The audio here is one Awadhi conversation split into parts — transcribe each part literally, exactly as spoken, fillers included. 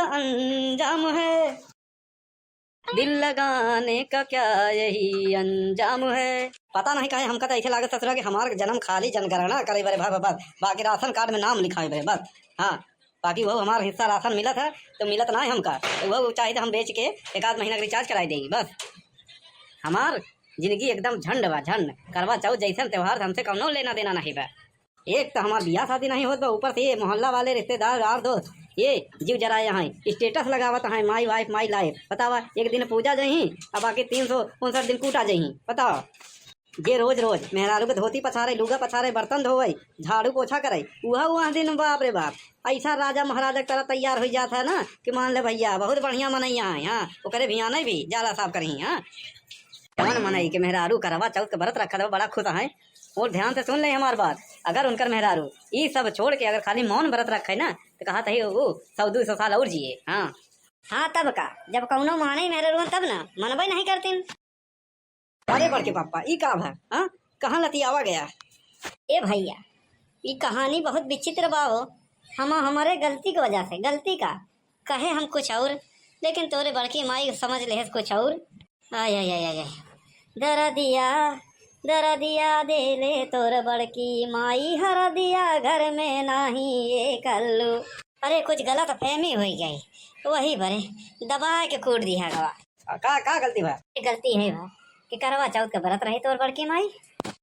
अंजाम है। दिल लगाने का क्या यही अंजाम है। पता नहीं काहे हमका तो ऐसे लागत ससुरा कि हमार जन्म खाली जनगणना करे बरे भा, बा, बा, बाकी राशन कार्ड में नाम लिखाए बरे बस। हाँ, बाकी वो हमार हिस्सा राशन मिलत है तो मिलत ना है हमका, तो वो चाहे तो हम बेच के एक आध महीना का रिचार्ज कराई देई बस। हमार जिंदगी एकदम झंड बा, झंड। करवा चौथ जैसन त्योहार से हमसे कौनो लेना देना नहीं बा। एक तो हमार बियाह शादी नहीं होत बा, ऊपर से ये मोहल्ला वाले रिश्तेदार यार दोस्त ये जीव जराए हैं, स्टेटस लगावत हैं, my wife my life। बतावा, एक दिन पूजा जइहीं, अब बाकी तीन सौ उनसठ दिन कूटा जइहीं। बतावा, जे रोज रोज मेहरारू के धोती पछारे, लुगा पछारे, बर्तन धोवई, झाड़ू पोछा करई, उहा उहा दिन बाप रे बाप, ऐसा राजा महाराजा की तरह तैयार हो जात है ना कि मान ले भैया बहुत बढ़िया मनैया है। हाँ, ओकरे भी आने भी जाला साफ करही। हाँ, कौन मनई के मेहरारू करवा चौथ के व्रत रखत बा, बड़ा खुश है। और ध्यान से सुन ले हमार बात, अगर उनकर मेहरारू ई सब छोड़ के अगर खाली मौन व्रत रखे ना, तो कहा तही वो सौ दो सौ साल और जिए। हाँ। हाँ, तब का, जब कौनो माने मेहरारू तब ना मनबे नहीं करतीन। अरे बड़के पापा, ई का भा? हाँ, कहाँ लतियावा गया? ए भैया, ई कहानी बहुत विचित्र बा हो। हम, हमारे गलती की वजह से, गलती का, कहे हम कुछ और, लेकिन तोरे बड़की माई समझ लेहस कुछ और। आय, आय, आय, आय, आय। दरदिया, दरदिया देले तोर बड़की माई, हरदिया घर में नाही ये कल्लू। अरे, कुछ गलत फहमी हो गई, वही बरे दबा के कूट दिया गवा। आ, का, का गलती बा? ये गलती है बा कि करवा चौथ के व्रत रहे तोर बड़की माई।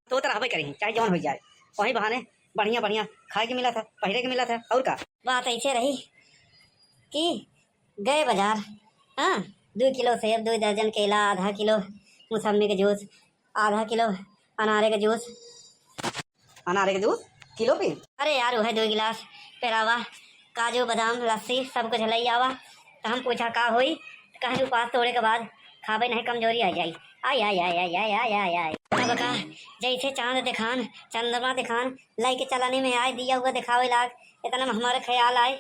तो, तो रहबे करी, चाहे जौन हो जाए, वही बहाने बढ़िया बढ़िया खाए के मिला था, पहिरे के मिला था, और का? बात ऐसे रही कि गए बाजार, हाँ, दो किलो सेब, दो दर्जन केला, आधा किलो मौसम्मी के जूस, आधा किलो अनारे के जूस। अनारे के जूस किलो पी? अरे यार, वह दो गिलास पेरावा, काजू, बादाम, लस्सी, सब कुछ लई आवा। तो हम पूछा का होई, तो कहे उपास तोड़े के बाद खाबे नहीं, कमजोरी आ जाई। आय, आय, आय, आय। तब का, जैसे चांद दिखान, चंद्रमा दिखान, लइके चलनी में आए, दिया हुआ दिखावे लाग। इतना में हमारे ख्याल आए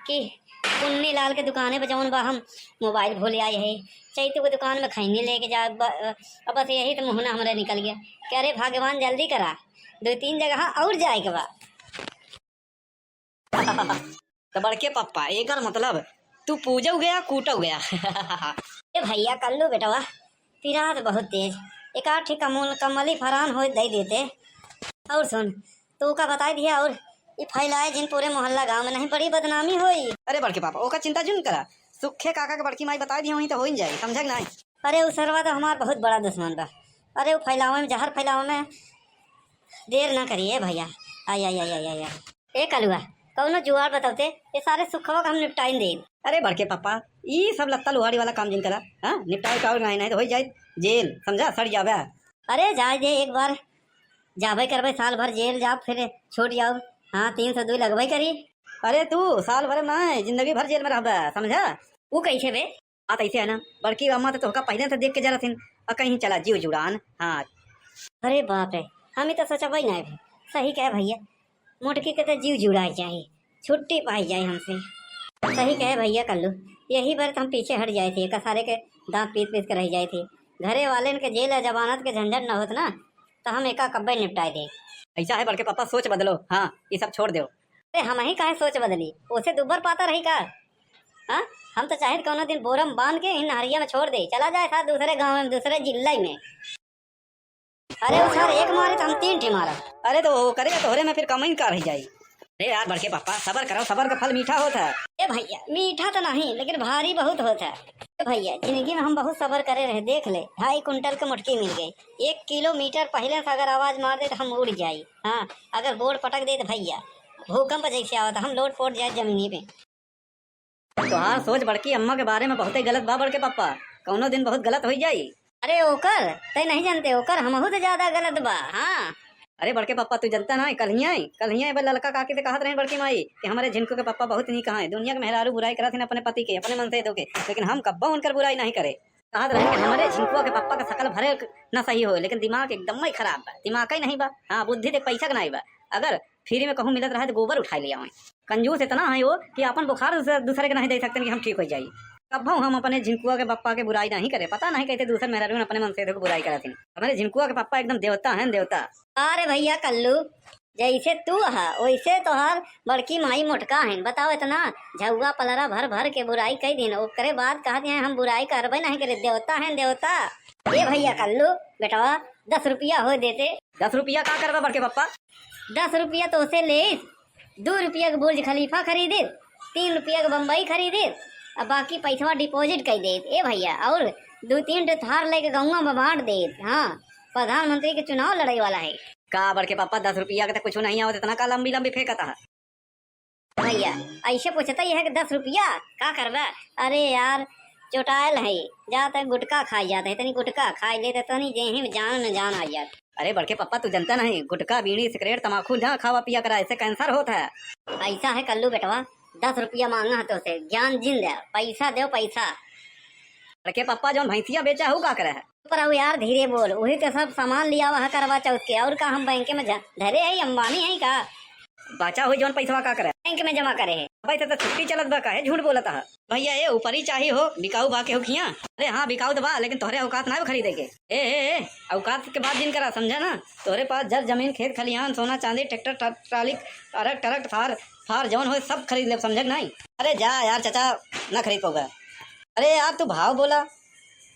कि पुन्नी लाल के दुकाने पे जौन बा, हम मोबाइल भूल आए है। चैतू के दुकान में खैनी लेके जा, ब-, अब बस यही तो मुहना हमरे निकल गया कि अरे भगवान जल्दी करा, दो तीन जगह और जाए के बा। तो बड़के पप्पा, एकर मतलब तू पूजो गया, कूटो गया। ए भैया, कल्लू बेटवा, पिरात बहुत तेज, एक आध ठे कमल, कमली फरान हो दे देते। और सुन, तू का बताई दिया, और ई फैलाए जिन पूरे मोहल्ला गांव में, नहीं बड़ी बदनामी होई। अरे बड़के पापा, ओका चिंता जुन करा, सुखे काका के बड़की माई बताई दिया, वहीं तो हो ही जाए, समझे कि नहीं? अरे उ सरवा तो हमार बहुत बड़ा दुश्मन बा। अरे उ फैलावे में, जहर फैलावे में देर ना करिए भैया। आय, आय, आय, आय, आय, आय। ए कलुआ, कौनो जुगाड़ बतौते, ये सारे सुखवा का हम निपटाइन देब। अरे बड़के पापा, ई सब लत्ता लुहाड़ी वाला काम जिन करा, हाँ? निपटाए का और नहीं, नहीं तो हो ही जाए जेल, समझा, सड़ जावे। अरे जाए दे, एक बार जाबे करबे, साल भर जेल जाब, फिर छूट जाओ। हाँ, तीन सौ दो लगबे करी। अरे तू साल भर ना, जिंदगी भर जेल में रहबे, समझा? उ कैसे बे? बात ऐसे है ना, बड़की अम्मा तो तोहका पहले से देख के जरा थिन, और कहीं चला जीव जुड़ान। हाँ। अरे बाप रे, हम ही तो सोचबे ना भी। सही कहे भैया, मोटकी के तो जीव जुड़ाई जाए, छुट्टी पाई जाए हमसे। सही कहे भैया कल्लू, यही बार तो हम पीछे हट जाए थे, एक सारे के दांत पीस पीस के रह जाए थे। घरे वाले के जेल या जमानत के झंझट न होत ना, तो हम एका कब्बे निपटाए दे। ऐसा है बड़के पापा, सोच बदलो। हाँ, ये सब छोड़ दो। अरे हम ही काहे सोच बदली, उसे दुबर पाता रही का? हाँ, हम तो चाहे कौनो दिन बोरम बांध के इन नहरिया में छोड़ दे, चला जाए साथ दूसरे गांव में, दूसरे जिले में। अरे उ सारे एक मारे तो हम तीन ठे मारा। अरे तो वो करे तोहरे में फिर कमाई का रह जाई। अरे यार बड़के पापा, सबर करो, सबर का फल मीठा होता है। ए भैया, मीठा तो नहीं, लेकिन भारी बहुत होता है। ए भैया, जिंदगी में हम बहुत सबर करे रहे, देख ले, ढाई कुंटल के मोटकी मिल गई। एक किलोमीटर पहले से अगर आवाज मार दे तो हम उड़ जाई। हाँ, अगर गोड़ पटक दे तो भैया, भूकंप जैसे आवत, हम लोट पोट जाए जमीनी पे। तोहार सोच बड़की अम्मा के बारे में बहुते गलत बा बड़के पप्पा, कौनो दिन बहुत गलत हो जाई। अरे ओकर तय नहीं जानते, ओकर हमहू से ज्यादा गलत बा। हाँ। अरे बड़के पप्पा, तू जनता ना, कल ही आई, कल ही आई बे ललका काकी से कहत रहे बड़की माई कि हमारे झिनकू के पप्पा बहुत नीक हैं, दुनिया के मेहरारू बुराई करत हैं अपने पति के, अपने मन से धोके, लेकिन हम कब्बो उनकर बुराई नहीं करे। कहत रहे कि हमारे झिनकुआ के पप्पा का शकल भरे न सही हो, लेकिन दिमाग एकदम ही खराब बा, दिमाग ही नहीं बा। हाँ, बुद्धि देख पैसा के नहीं बा। अगर फ्री में कहूँ मिलत रहे तो गोबर उठाए ले आवे। कंजूस इतना है वो कि अपन बुखार दूसरे, दूसरे के नहीं दे सकते कि हम ठीक हो जाई। कब्बो हम अपने झिनकुआ के पप्पा के बुराई नहीं करे, पता नहीं कैसे दूसरे मेहरारू अपने मन से देखो बुराई करत हैं। हमारे झिनकुआ के पप्पा एकदम देवता हैं, देवता। अरे भैया कल्लू, जैसे तू ह, वैसे तोहार बड़की माई मोटका हइन। बताओ, इतना झउआ पलरा भर भर के बुराई कइ दिन, ओकरे बाद कहत हैं, "हम बुराई करबे नहीं करे, देवता हैं, देवता।" ए भइया कल्लू, बेटवा, दस रुपया होइ देते। दस रुपया का करबा बड़के पप्पा? दस रुपया तोसे लेइत, दू रुपया के बुर्ज खलीफा खरीदित, तीन रुपया के बम्बई खरीदित, आ बाकी पैसवा deposit कइ देइत। ए भइया, अउर दू तीन ठे थार लइके गउँवा में बाँट देइत। हाँ, प्रधानमंत्री के चुनाव लड़इ वाला है। का बड़के पप्पा, दस रुपया के त कुछु नहीं आवत, इतना का लंबी लंबी फेंकत ह? भइया, अइसे पूछत ही है कि दस रुपया का करबा? अरे यार, चोटायल है, जात है गुटखा खाइ जात है, तनी गुटखा खाइ लेत, तनी जेही में जान न जान आइ जात। अरे बड़के पप्पा, तू जनता नहीं, गुटखा, बीड़ी, सिगरेट, तमाखू ना खावा पिया करा, इससे cancer होत है। अइसा है कल्लू बेटवा, दस रुपया माँगा है तोसे, ज्ञान जिन दे, पैसा देव पैसा। बड़के पप्पा, जौन भैंसिया बेचा है, उ का करे है? पर अब यार धीरे बोल, उही तो सब सामान लियावा है करवा चौथ के, अउर का हम बैंक में ज-, धरे है, अंबानी है का? बचा हुई जौन पैसवा का करे? बैंक में जमा करे है। भाई, तो, तो छुट्टी चलत बा, काहे झूठ बोलत ह? भइया, ए ऊपरी चाही हो, बिकाऊ बा केहू खिया? अरे हाँ, बिकाऊ त बा, लेकिन तोहरे औकात ना खरीदे के। ए, ए, ए, औकात के बात जिन करा, समझा ना? तोहरे पास जर जमीन, खेत खलिहान, सोना चांदी, ट्रैक्टर, ट्रा-, ट्राली, ट्रक, ट्रक, थार, फार जौन होए, सब खरीद लेब, समझा कि नहीं? अरे जा यार चाचा, ना खरीद पउबा। अरे यार, तू भाव बोला,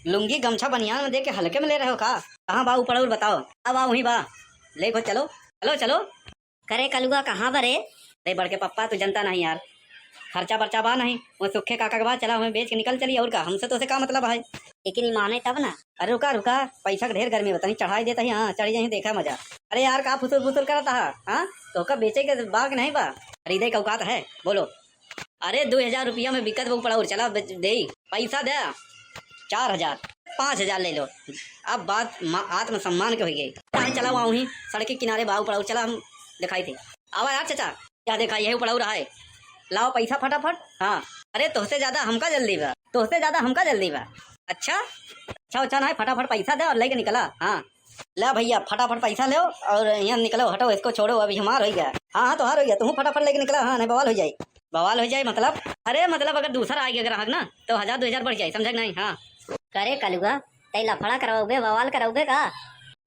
लुंगी, गमछा, बनियान में दे के हल्के में ले रहे हो का? कहाँ बा ऊ पड़उर, बताओ। अब आ, वहीं बा, ले को चलो, चलो, चलो। करे कलुआ, कहाँ बरे? अरे बड़के पप्पा, तू जनता नहीं यार, खर्चा बर्चा बा नहीं, वो सुखे काका के बा, चला हमें बेच के निकल चली, अउर का, हमसे तोसे का मतलब है? लेकिन ई माने तब ना। अरे रुका, रुका, पैसा के ढेर गर्मी बा, तनी चढ़ाई देता ही, हाँ, चढ़ी जाही, देखा मजा। अरे यार, का फुसुर फुसुर करत हा, हाँ? तोहका बेचे के बा कि नहीं बा? खरीदे के औकात है, बोलो। अरे, दो हजार रुपया में बिकत बा ऊ पड़उर, चला बेच देई। पैसा दे, चार हजार, पाँच हजार ले लो। अब बात मा-, आत्मसम्मान के होइ गई। चाहे चला वहाँ वहीं सड़क के किनारे बा ऊ पड़उर, चला हम देखाई थे। आवा यार चाचा, क्या देखा, यही ऊ पड़उर है। लाओ पैसा फटाफट। हाँ, अरे तोहसे ज्यादा हमका जल्दी बा, तोहसे ज्यादा हमका जल्दी बा। अच्छा, अच्छा, अच्छा ना है, फटाफट पैसा दे अउर लेके निकला। हाँ। ला भइया, फटाफट पैसा लेव अउर यहाँ निकलो, हटो, इसको छोड़ो, अभी हमार होइ गया। हाँ, हाँ, तोहार होइ गया, तू फटाफट लेके निकला, हाँ, नहीं बवाल होइ जाई। बवाल होइ जाई मतलब? अरे मतलब अगर दूसर आइ गया ग्राहक ना, तो हजार दो हजार बढ़ जाई, समझा कि नहीं? हाँ। करे कलुआ, तई लफड़ा करवाउबे, बवाल करवाउबे का?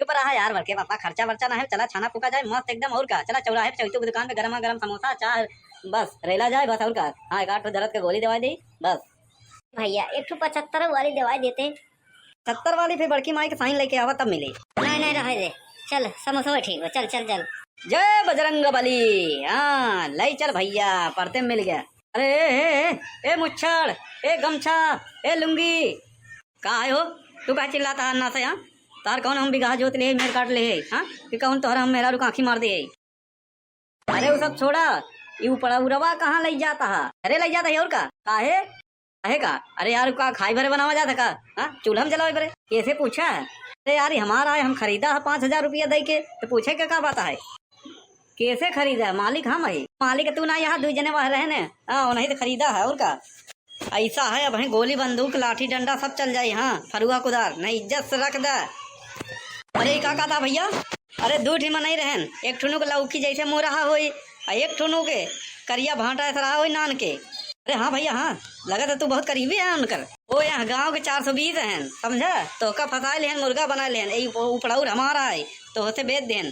चुप रहा यार, बड़के पापा, खर्चा वर्चा ना है, चला छाना फूका जाए मस्त एकदम, अउर का? चला चौराहे पे चौतू की दुकान पे गरमा गरम समोसा, चाय, बस रेला जाए बस, अउर का? हाँ, एक आध ठो दर्द के गोली देवाई दे बस। भइया, एक ठो पचहत्तर वाली देवाई देते। सत्तर वाली फिर बड़की माई के साइन लेके आवा, तब मिली। नहीं, नहीं, रहे दे। चल, समोसा ठीक बा, चल, चल, चल। जय बजरंग बली। हाँ, लई चल भइया, परते में मिल गया। अरे, ए, ए, ए, ए, मुच्छड़, ए, गमछा, ए, लुंगी। का है हो? तू काहे चिल्लाता है अन्ना से, हाँ? तार कौन हम बिगहा जोत ले, मेर काट ले, हाँ? कि कौन तोहरा हम मेहरारू का आँखी मार दे? अरे, उ सब छोड़ा, ई ऊ पड़उरवा कहाँ लइ जाता है? अरे, लइ जाता है अउर का? काहे? काहे का? अरे यार, का खाई भरे बनावा जाता का? हाँ, चूल्हा में जलावे भरे? कैसे पूछा है? अरे यार, ई हमारा है, हम खरीदा है पाँच हजार रुपया दइ के, तो पूछे के का बात है? कैसे खरीदा है? मालिक हम है। मालिक तू ना, यहाँ दुइ जने वहाँ रहे ने। हाँ, उन्हीं तो खरीदा है, अउर का? अइसा है, अब हैं गोली बंदूक, लाठी डंडा सब चल जाई। हाँ, फरुआ कुदार, नहीं इज्जत से रख दे। अरे, ई का कहता भइया? अरे, दू ठी मनई रहेन, एक ठुनु के लौकी जैसे मुँह रहा होई, आ एक ठुनु के करिया भाँटा ऐसा रहा होई नान के। अरे हाँ भइया, हाँ, लगत है तू बहुत करीबी है उनकर। ओ, यहाँ गाँव के चार सौ बीस हैं, समझा? तोहका फँसाए लेहन, मुर्गा बनाए लेहन, ए, उ-, उपड़ौर हमारा है, तोहसे बेच देहन।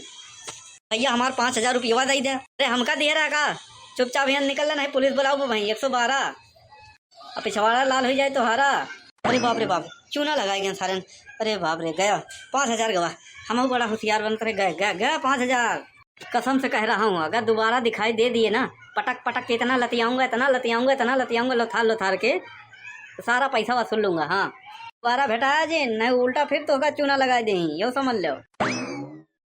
भइया, हमार पाँच हजार रुपयवा दइ दे। अरे, हमका दिहे रहा का? चुपचाप यहाँ निकल ले, नहीं पुलिस बुलाउब भाई, एक सौ बारह। अब पिछवाड़ा लाल होइ जाए तोहारा। अरे बाप रे बाप, चूना लगाए गए सारन। अरे बाप रे, गया पाँच हजार गवा। हमहू बड़ा होशियार बनत रहे, गया, गया, गया पाँच हजार। कसम से कह रहा हूँ, अगर दोबारा दिखाई दे दिए ना, पटक पटक के इतना लतियाऊंगा, इतना लतियाऊंगा, इतना लतियाऊंगा, लोथार लोथार के सारा पैसा वसूल लूंगा। हाँ, दोबारा भेटाया जी, नहीं उल्टा फिर तोहका चूना लगाए देही, यो समझ लो।